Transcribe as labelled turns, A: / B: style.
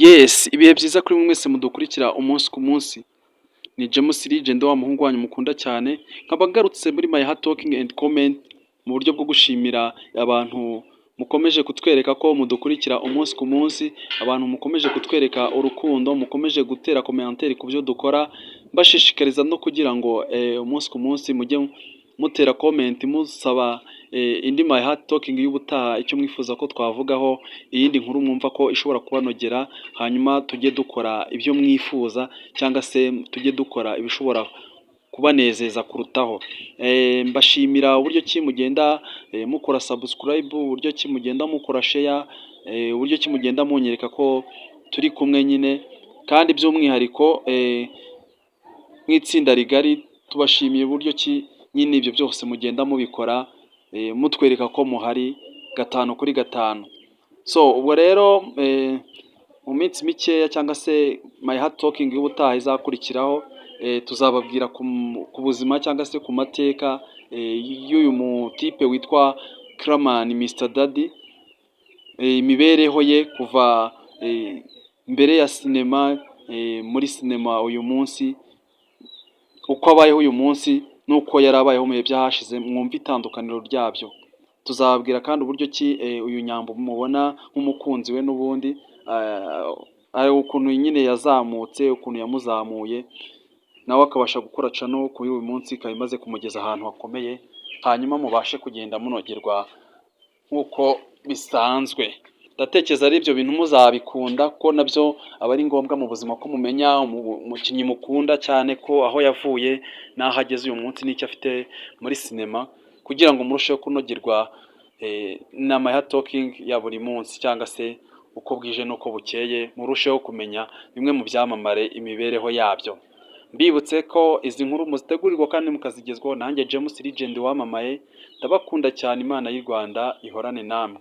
A: Yes, ibihe byiza kuri mwese mudukurikira umunsi ku munsi. Ni James Legend, wa muhungu wanyu mukunda cyane, nkaba ngarutse muri My Heart Talking and Comment mu buryo bwo gushimira abantu mukomeje kutwereka ko mudukurikira umunsi ku munsi, abantu mukomeje kutwereka urukundo, mukomeje gutera commentaire ku byo dukora, mbashishikariza no kugira ngo umunsi ku munsi mujye mutera comment musaba indi My Heart Talking y'ubutaha, icyo mwifuza ko twavugaho, iyindi nkuru mwumva ko ishobora kubanogera, hanyuma tujye dukora ibyo mwifuza cyangwa se tujye dukora ibishobora kubanezeza kurutaho. Mbashimira uburyo ki mugenda mukora subscribe, uburyo ki mugenda mukora share, uburyo ki mugenda munyereka ko turi kumwe nyine, kandi by'umwihariko nk'itsinda rigari tubashimiye uburyo ki nyine ibyo byose mugenda mubikora mutwereka ko muhari gatanu kuri gatanu. So ubwo rero mu minsi mikeya cyangwa se My Heart Talking y'ubutaha izakurikiraho, tuzababwira ku buzima cyangwa se ku mateka y'uyu mutipe witwa Killaman Mr Daddy, imibereho ye kuva mbere ya sinema, muri sinema uyu munsi, uko abayeho uyu munsi n'uko yari abayeho mu bihe byahashize, mwumve itandukaniro ryabyo. Tuzababwira kandi uburyo ki uyu Nyambo mubona nk'umukunzi we n'ubundi, ukuntu nyine yazamutse, ukuntu yamuzamuye, nawe akabasha gukora channel kuri uyu munsi ikaba imaze kumugeza ahantu hakomeye, hanyuma mubashe kugenda munogerwa nk'uko bisanzwe. Ndatekereza ari ibyo bintu muzabikunda, kuko nabyo aba ari ngombwa mu buzima ko mumenya umukinnyi mukunda cyane, ko aho yavuye n'aho ageze uyu munsi n'icyo afite muri sinema, kugira ngo murusheho kunogerwa na My Heart Talking ya buri munsi cyangwa se uko bwije n'uko bukeye, murusheho kumenya bimwe mu byamamare, imibereho yabyo. Mbibutse ko izi nkuru muzitegurirwa kandi mukazigezwaho nanjye James Legend wamamaye. Ndabakunda cyane, Imana y'u Rwanda ihorane namwe.